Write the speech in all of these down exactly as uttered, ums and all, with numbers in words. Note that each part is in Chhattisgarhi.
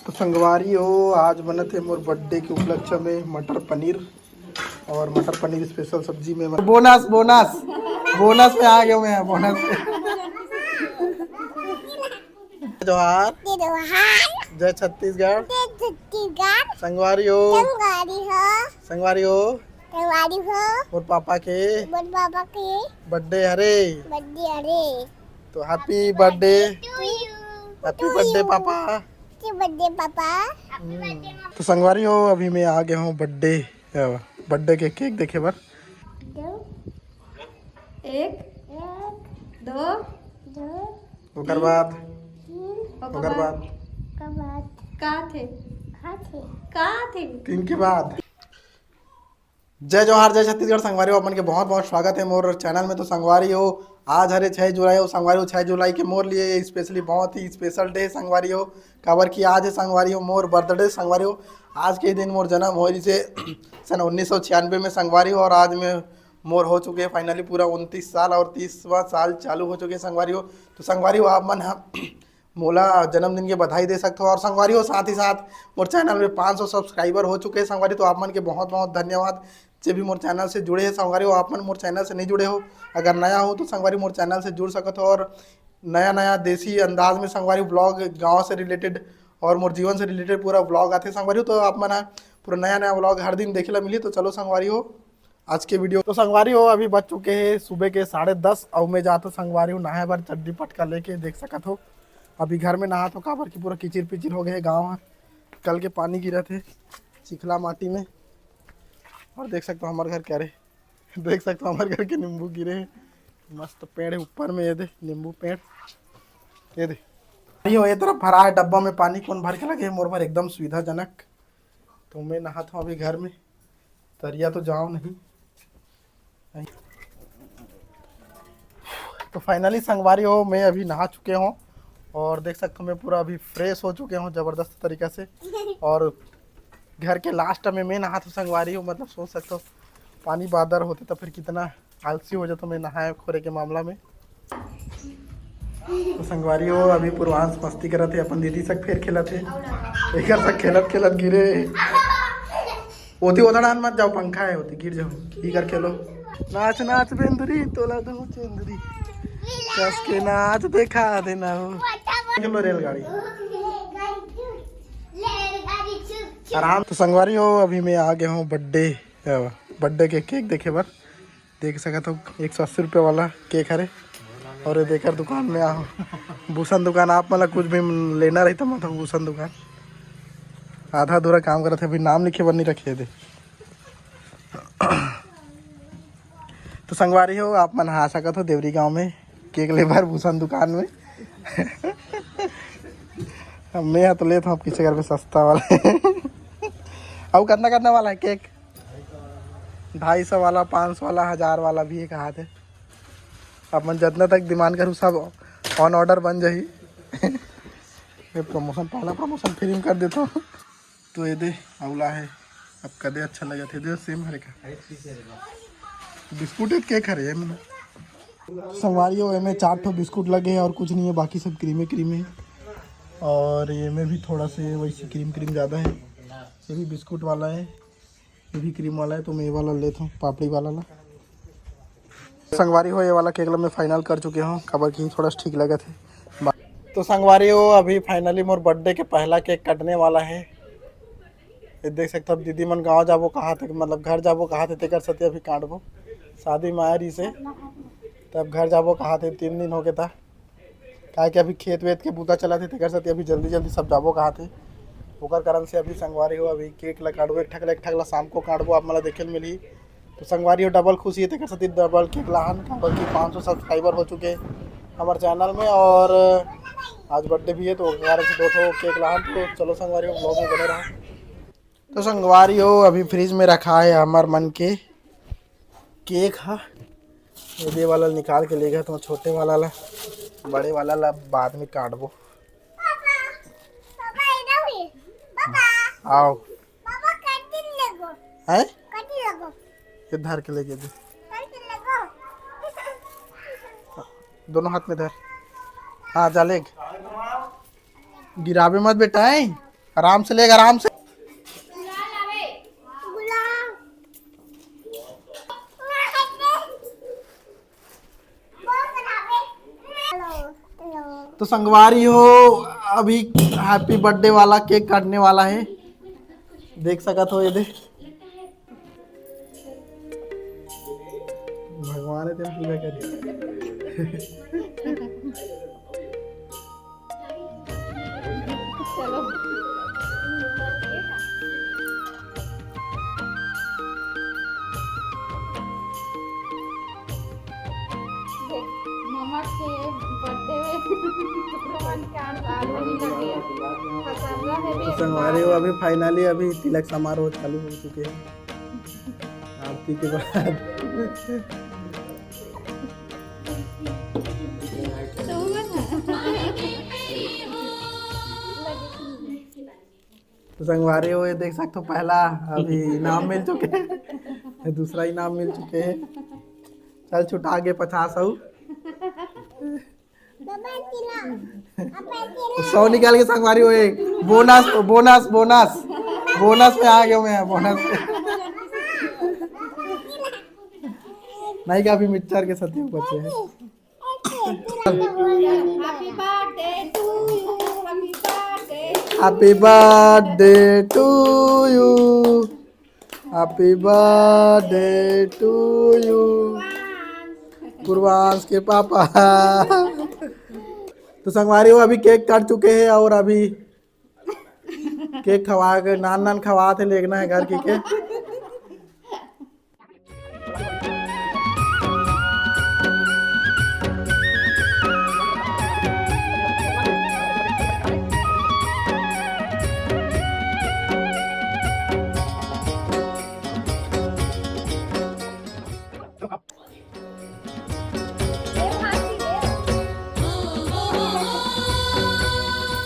तो संगवारी हो, आज बनत हे मोर बर्थडे के उपलक्ष्य में मटर पनीर, और मटर पनीर स्पेशल सब्जी में बोनस, बोनस, बोनस में आ गया मैं, बोनस में। जोहार। जोहार। जय छत्तीसगढ़। जय छत्तीसगढ़। संगवारी हो। संगवारी हो। संगवारी हो। संगवारी हो। मोर पापा के। मोर पापा के। बर्थडे हरे। बर्थडे हरे। तो happy birthday। To you। Happy birthday पापा। Happy birthday पापा। हम्म। तो संगवारी हो, अभी मैं आ गया हूँ बर्थडे, बर्थडे के केक देखे बर। दो। एक। एक। दो। दो। ओकर बाद। तीन। ओकर बाद। ओकर बाद। का थे? का थे? का थे? तीन के बाद। जय जोहार, जय छत्तीसगढ़। संगवारी हो, आप मन के बहुत बहुत स्वागत है मोर चैनल में। तो संगवारी हो, आज हरे छः जुलाई हो। संगवारी हो, छः जुलाई के मोर लिए ये स्पेशली बहुत ही स्पेशल डे संगवारी हो, काबर कि आज है संगवारी हो मोर बर्थडे संगवारी हो। आज के ही दिन मोर जन्म हो जिसे सन उन्नीस सौ छियानवे में संगवारी हो, और आज में मोर हो चुके हैं फाइनली पूरा उनतीस साल और तीसवाँ साल चालू हो चुके हैं संगवारी हो। तो संगवारी हो, आप मन ह मोला जन्मदिन के बधाई दे सकत हो। और संगवारी हो, साथ ही साथ मोर चैनल में पाँच सौ सब्सक्राइबर हो चुके हैं संगवारी, तो आप मन के बहुत बहुत धन्यवाद। जे भी मोर चैनल से जुड़े हैं संगवारी हो, आप मन मोर चैनल से नहीं जुड़े हो, अगर नया हो तो संगवारी मोर चैनल से जुड़ सकत हो। और नया नया देसी अंदाज में संगवारी व्लॉग, गाँव से रिलेटेड और मोर जीवन से रिलेटेड पूरा व्लॉग आथे संगवारी हो। तो आप मन ह पूरा नया नया व्लॉग हर दिन देखे ला मिली। तो चलो संगवारी हो, आज के वीडियो। तो संगवारी हो, अभी बज चुके हैं सुबह के साढ़े दस, अउ मैं जात हूँ संगवारी हो नहाए बर, चड्डी पटका लेके। देख सकत हो अभी घर में नहात हो, काबर कि पूरा किचिर पिचिर हो गए हे गाँव ह। कल के पानी गिरत हे चिखला माटी में, और देख सकत हो हमारे घर के, अरे देख सकत हो हमारे घर के नींबू गिरे हे, मस्त पेड़ है ऊपर में, ये दे नींबू पेड़, ये दे। यो, ये तरफ भरा है डब्बा में पानी, कौन भर के लगे हे मोर बर, एकदम सुविधाजनक। तो मैं नहात हूँ अभी घर में, तरिया तो जाओ नहीं। तो फाइनली संगवारी हो, मैं अभी नहा चुके हूँ और देख सकते हो मैं पूरा अभी फ्रेश हो चुके हूँ ज़बरदस्त तरीका से। और घर के लास्ट में मैं नहात हूँ संगवारी हो, मतलब सोच सकते हो पानी बादर होते तो फिर कितना आलसी हो जाता मैं नहाए खोरे के मामला में। तो संगवारी हो, अभी पूर्वांश मस्ती करत हे, अपन दीदी सक फेर खेलत हे। एकर सक खेलत खेलत गिरे। ओती ओदड़ान मत जाओ, पंखा है ओती, गिर जाओ। इकर खेलो। नाच नाच बेंदुरी, तोला दू चेंदुरी। कस के नाच देखा देना हो। खेलो रेलगाड़ी। आराम। तो संगवारी हो, अभी मैं आ गया हूँ बर्थडे, बर्थडे के केक देखे बर। देख सकत हो, एक सौ अस्सी रुपये वाला केक हरे। और ये देकर दुकान में आहो, भूषण दुकान, आप मन ला कुछ भी लेना रही तो मत हो भूषण दुकान। आधा अधूरा काम करत हे, अभी नाम लिखे बर नहीं रखे दे। तो संगवारी हो, आप मन आ सकत हो देवरी गांव में केक ले बर भूषण दुकान में। अब मैं तो लेत हूँ आप किसे घर पे सस्ता वाला। अब कितना कितना वाला है केक? ढाई सौ वाला, पाँच सौ वाला, हजार वाला भी है कहा थे। अपन जितना तक डिमांड करूँ सब ऑन ऑर्डर बन जाही। ये प्रमोशन, पहला प्रमोशन फ्री में कर देता हूँ। तो ये दे अवला है, अब कदे अच्छा लगा थे, दे सेम हरे का बिस्कुट है, केक हरे है। संगवारी हो, एमे चार ठो बिस्कुट लगे हैं और कुछ नहीं है, बाकी सब क्रीमे क्रीमे है। और ये में भी थोड़ा से वैसे क्रीम क्रीम ज़्यादा है। ये भी बिस्कुट वाला है, ये भी क्रीम वाला है, तो मैं ये वाला लेता हूँ, पापड़ी वाला ला। संगवारी हो, ये वाला केक ला मैं फाइनल कर चुके हूँ, काबर कि थोड़ा ठीक लगा थे। तो संगवारी हो, अभी फाइनली मोर बर्थडे के पहला केक कटने वाला है। ये देख सकते हो, अब दीदी मन गाँव जाबो कहा थे, मतलब घर जाबो कहा थे, तेकर सती अभी काटबो। शादी में आए रही से, तब घर जाबो कहा थे, तीन दिन हो गए था, काहे कि अभी खेत वेत के बूता चलत हे, तेकर सेती अभी जल्दी जल्दी सब जाबो कहात हे। ओकर कारण से अभी संगवारी हो, अभी केक ला काटबो, एक ठक ला, एक ठक ला शाम को काटबो, आप मन ला देखे ल मिलही। तो संगवारी हो, डबल खुशी हे, तेकर सेती डबल केक लाहन, काबर कि पाँच सौ सब्सक्राइबर हो चुके हे हमर चैनल में, और आज बर्थडे भी हे, तो ओकर कारण से दो ठो केक लाहन। तो चलो संगवारी हो, व्लॉग में बने रहा। तो संगवारी हो, अभी फ्रिज में रखा हे हमर मन के केक ह। ये दे वाला निकाल के ले गए तो छोटे वाला ला, बड़े वाला ला बाद में काटबो। पापा, पापा, इधर भी। पापा, आओ। पापा, कटिंग लगो। हैं? कटिंग लगो। ये धर के लेके दे। कटिंग लगो। दोनों हाथ में धर। हाँ, जा लेग। गिराबे मत बेटा, हैं? आराम से लेगा, आराम से। तो संगवारी हो, अभी हैप्पी बर्थडे वाला केक काटने वाला है, देख सकत हो ये दे। भगवान है, तेरी पूजा करी। चलो। देख, ममा के बर्थडे में तो संगवारी हो, अभी फाइनली अभी तिलक समारोह चालू हो चुके हैं। आरती के बाद। तो संगवारी हो, ये देख सकते हो, पहला अभी इनाम मिल चुके हैं, दूसरा इनाम मिल चुके हैं। चल छुटा गए पचास। सौ निकाल के संगवारी हो, एक बोनस, बोनस, बोनस, बोनस में आ गया मैं, बोनस में। नहीं का, अभी मिक्सचर के साथ ही बचे हैं। Happy birthday to you, happy birthday to you, Purvansh के पापा। तो संगवारी हो, अभी केक काट चुके हैं और अभी केक खवा के नान नान खवात हे, लेगना है घर के केक।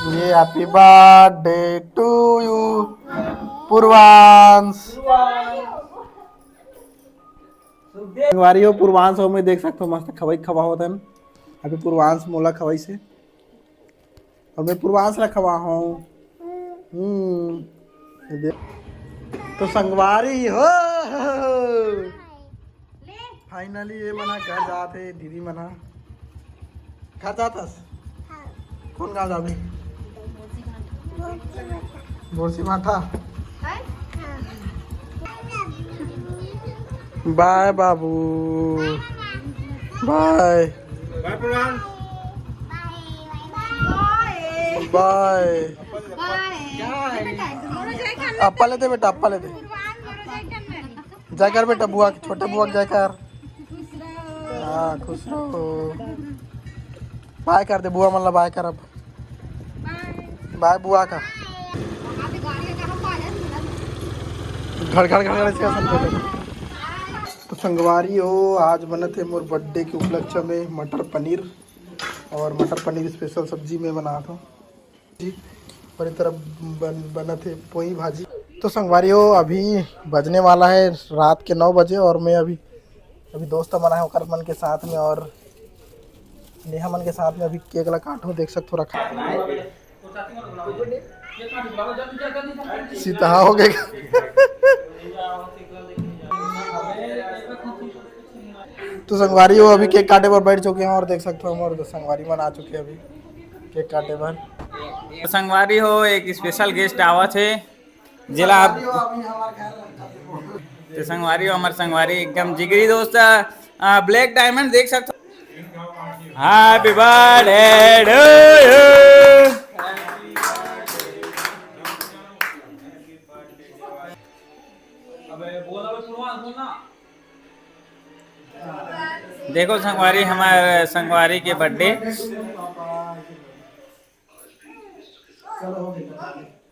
ये happy birthday to you, Purvansh. संगवारी हो, पूर्वांश हो, मैं देख सकता हूँ, मस्त खवाई खवा होता है ना। अभी पूर्वांश मोला खवाई से और मैं पूर्वांश ला खवा हूँ। हम्म, ये दे। तो संगवारी हो, फाइनली ये मना घर जात हे, दीदी मना घर जात हस। हाँ। कौन गाँव जाबे? बोरसी भाठा। बाय बाबू, बाय। बाय। अप्पा ले दे बेटा, अप्पा ले दे। जयकार बेटा, बुआ के, छोटे बुआ के जयकार। हाँ, खुश रहो। बाय कर दे बुआ, मतलब बाय कर अब। बाय बुआ का। घर घर घर घर इसका सब बोलो। तो संगवारी हो, आज बनत हे मोर बर्थडे के उपलक्ष्य में मटर पनीर, और मटर पनीर स्पेशल सब्जी में बनात हूँ। जी, और एक तरफ बन, बनत हे पोई भाजी। तो संगवारी हो, अभी बजने वाला है रात के नौ बजे और मैं अभी, अभी दोस्त मन आए ओकर मन के साथ में और नेहा मन के साथ में अभी केक ला काटूं, देख सकत हो रखा सीता हो गए। तो संगवारी हो, अभी केक काटे बर बैठ चुके हैं और देख सकते हो हमारे संगवारी मन आ चुके हैं अभी केक काटे बर। तो संगवारी हो, एक स्पेशल गेस्ट आवत हे, जेला आप तो संगवारी हो, हमारे संगवारी एकदम जिगरी दोस्त, आ, ब्लैक डायमंड देख सकते हो। Happy birthday to you। देखो संगवारी, हमारे संगवारी के बर्थडे।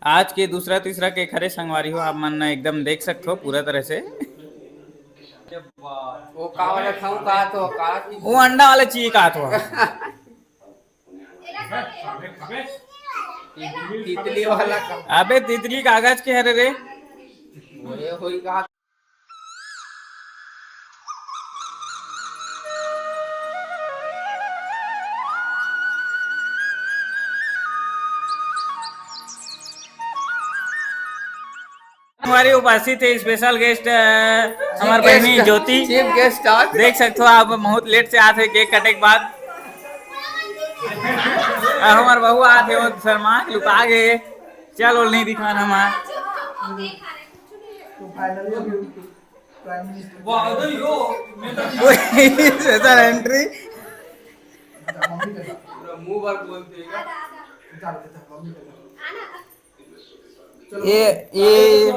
आज के दूसरा तीसरा केक हरे संगवारी हो, आप मन एकदम देख सकते हो पूरा तरह से। वो का वाला खाऊं कहा तो, कहा कि वो अंडा वाला चाहिए कहा तो। तितली वाला का। अबे तितली कागज के हरे रे। वो ये होई कहा। हमारे उपस्थित है स्पेशल गेस्ट, हमारे बहनी ज्योति। चीफ गेस्ट आज। देख सकते हो आप, बहुत लेट से आते हैं केक कटे के बाद। हमारे बहू आते हो, शर्मा के लुका गए। चलो, नहीं दिखाना हमारा। Special entry. ये, ये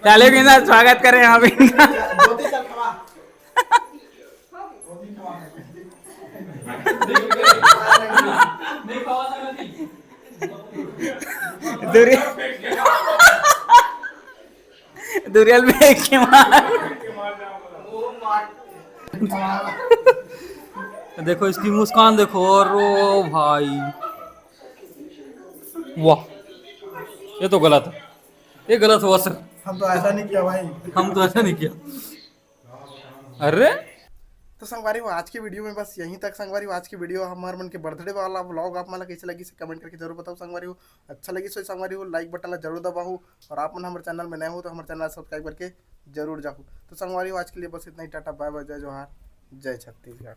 तालियों के साथ स्वागत करें आप इनका। दुरियल, दुरियल में एक के मार। देखो इसकी मुस्कान देखो, और ओ भाई, वाह, ये तो गलत है, ये गलत हुआ सर। हम तो ऐसा नहीं किया भाई। हम तो ऐसा नहीं किया। अरे, तो संगवारी हो, आज के वीडियो में बस यहीं तक। संगवारी हो, आज के वीडियो हमार मन के बर्थडे वाला व्लॉग आप मन ला कैसे लगिस कमेंट करके जरूर बताओ संगवारी हो। अच्छा लगिस होही संगवारी हो, लाइक बटन ला जरूर दबाओ, और आप मन हमर चैनल में नए हो तो हमर चैनल ला सब्सक्राइब करके जरूर जाओ। तो संगवारी हो, आज के लिए बस इतना ही। टाटा, बाय बाय, जय जोहार, जय छत्तीसगढ़।